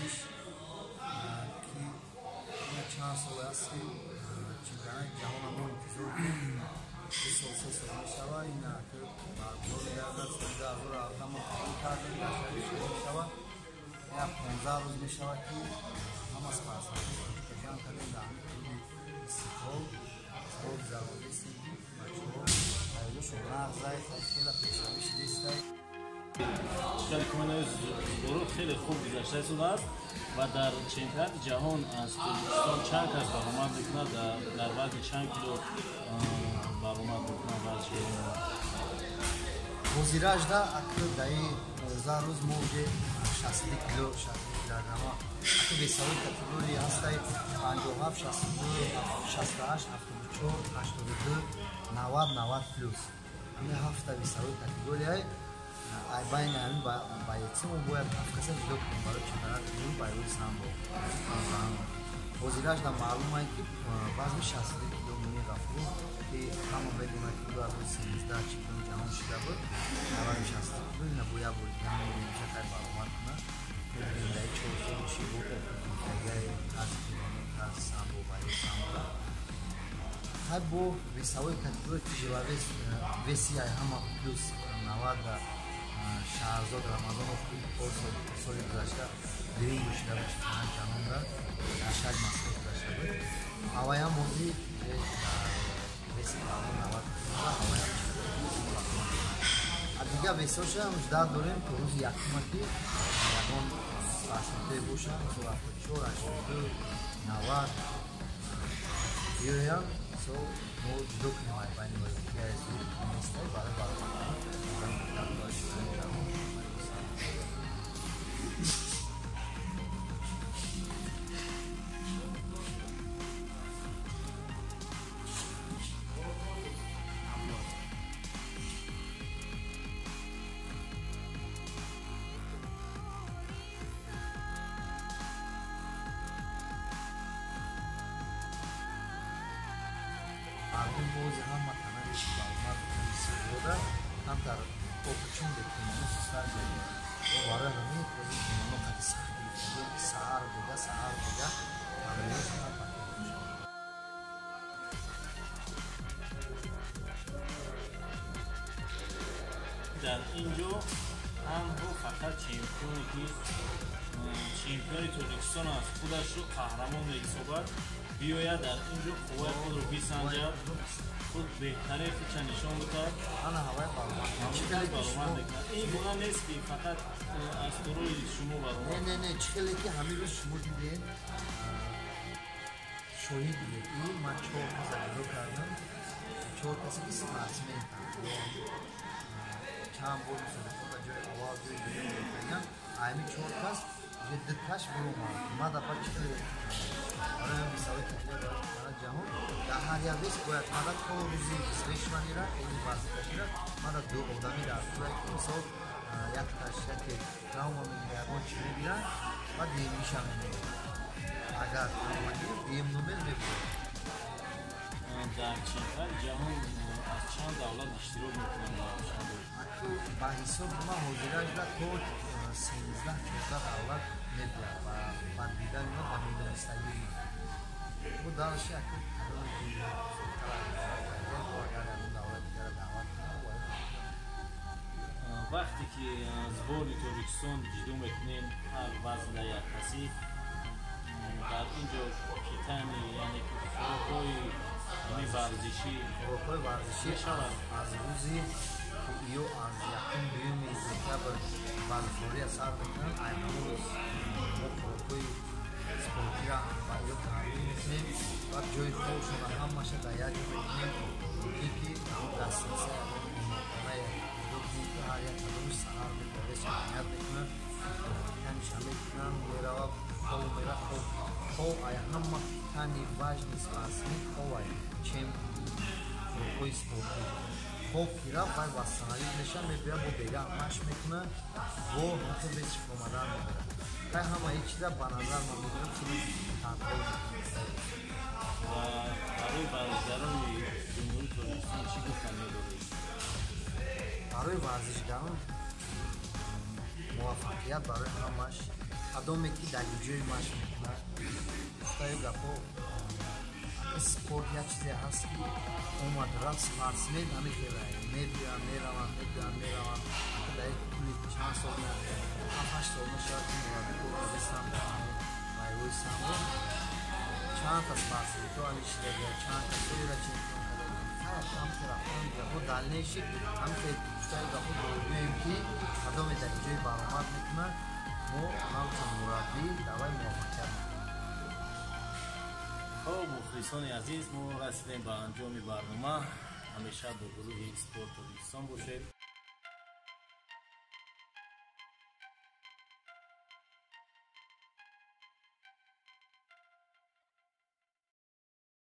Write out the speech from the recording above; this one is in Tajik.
варзиш ки чанд сол аст ки чемпионати ҷаҳона мо интизор будем. 2 сол 3 сол мешавад, ин баргузор мегардад. Соли 2017 мо қабул кардем, дар шаҳри Ширин мешавад. Як 15 рӯз мешавад ки ҳама спортсменҳо ҷамъ кардем дар ҳамин клуби Истиқлол. Спорт гузаронидем ки бачаҳо тайёршон нағзай, хеле пешравӣ шудистай. Хеле командаи Збору хеле хуб гузашта истодааст ва дар чемпионати ҷаҳон аз Тоҷикистон чанд кас баромад мекунад, дар вазни чанд кило баромад мекунад варзишгарони? Ҳозиражда акну даи 15 рӯз мо уже 62 кило, 62 килограмма. Акну весовой категория ҳастай 57, 62, 68, 74, 82, 90, 90 плюс. Ҳамин ҳафта весовой категорияй. Ай байни ҳамин боеци мо бояд ҳафт каса ҷудо кунем барои чемпионати ҷаҳон байрои самбо. Ҳозиражда маълум ай ки вазни 62 кило Муин Ғафуров, ки ҳама медонад ки 2013 чемпиони ҷаҳон шуда буд, дар вазни 62 кило ина бо як бори дига мебинем хай баромад кунад. Мебинем дар 4 сол чӣ буд, опытнигаи тарзи килоно, тарзи самбо, байрои самбо. Хай бо весовой категория тяжеловес веси ай ҳама плюс 90 Шаҳрзод Рамазонов ки соли гузашта дуюм шуда буд чемпионати ҷаҳонда дар шаҳри Москва гузашта буд. Ҳаваям бозӣ веси 90 кило ҳаваям а дигар весоша ждат дорем то рӯзи якума ки ягон спортсменҳое бошанд, мисол 74, 82, 90 биёянд, мисол мо ҷудо кунем ай байни ки зуд нестай барои баромад. Мардум бози ҳама канали баромад бисёр камтар опчун бекимоно сустар ҷавед. Барои ҳамин бози кимоно қади сахт гирифтагием ки саҳар бега, саҳар бега тамринҳо фақат ба кор бошад. Дар ин ҷо танҳо фақат чемпионе ки чемпиони Тоҷикистон аст, худашро қаҳрамон меҳисобад, биёяд дар ин ҷо қувваи худро бисанҷад, худ беҳтарин худша нишон бидиҳад. Ана ҳавай баромад. Баромад мекунад. Ин гуна нест ки фақат аз турои шумо баромад. Не, не, не, чӣ хеле ки ҳамин рӯз шумо дидед, шоҳид будед. Ин ман 4 каса ҷудо кардам. 4 касе ки спортсмен чанд бор мусобиқот ҷои аввал, ҷои дуюм гирифтагианд. Ҳамин 4 кас уже 2 таш баромад. Ман дафъа чӣ хеле барои ҳам весовой категория барои чемпионати ҷаҳон дар ҳар як вес бояд мада то рӯзи взвешивания яъне вазнкашира мада 2 одами дар кӯра ки мисол як таш яке травма мегирад, ягон чӣ мегирад ва дуюмиша мегирад. Агар травма гирифт, дуюм номер мебурад. Дар чемпионати ҷаҳон аз чанд давлат иштирок мекунанд? Ба ҳисоби ман ҳозиражда то 13-14 давлат мебиёяд ва ба дидани ман, ба медонистагии ман. Бо дарши аку кадоме ки агар ягон давлат дигара даъват кунад, бояд. Вақте ки сборни Тоҷикистон ҷудо мекунем ҳар вазн дар як касӣ, дар ин ҷо питание, яъне ки хӯрокҳои ҳамин варзишӣ хӯрокҳои варзишӣ мешавад? Аз рӯзи ё аз 1-2 декабр варзишвория сар мекунанд, ай ҳамон рӯз мо хӯрокҳои спортира ба ё таъмин мекунем ва ҷои хобшона ҳамаша дар як ҷо мекунем, мумкин ки гостиница ягон меҳмонхонае ҷудо кунем ки ҳар як кадомаш саҳар мебарад, ҷамъият мекунад, таниша мекунанд, мерава хоб мера хоб. Хоб ай ҳама питание важный спортсмен хоб ай чем хӯрокҳои спортӣ. Хоб ки рафт, вай восстановить мешавад, мебиёяд бо бегаҳ машқ мекунад, бо ҳамин весиш омадан мебарад. Хай ҳама ин чиза ба назар ман мегирам, хеле контрол мекунам. Ва барои варзишгарони Ҷумҳурии Тоҷикистон чӣ гуфтан медоред? Барои варзишгарон муваффақият барои ҳамаш. Кадоме ки дар ҷои машқ мекунад, гуфтаю гапҳо, спорт як чизе ҳаст, ки омад рафт. Спортсмен ҳамин хела мебиёянд, мераванд, мебиёянд, мераванд. Дар тӯли чанд сол, 7-8 сол мешавад, ки мураббӣ кардастам. Дар ҳамин майвои самбо чанд та спортсменҳо ҳамин шидага, чанд касоеро чемпион карда. Ҳамхел рафтан гапҳо дальнейший ҳамхел гуфтаю гапҳо гӯем, ки кадоме дар ҷои баромад мекунад, мо ҳамчун мураббӣ давай муваффақият мекунем. Хоб, мухлисони азиз, мо расидем ба анҷоми барнома. Ҳамеша бо гурӯҳи Спорт Тоҷикистон бошед.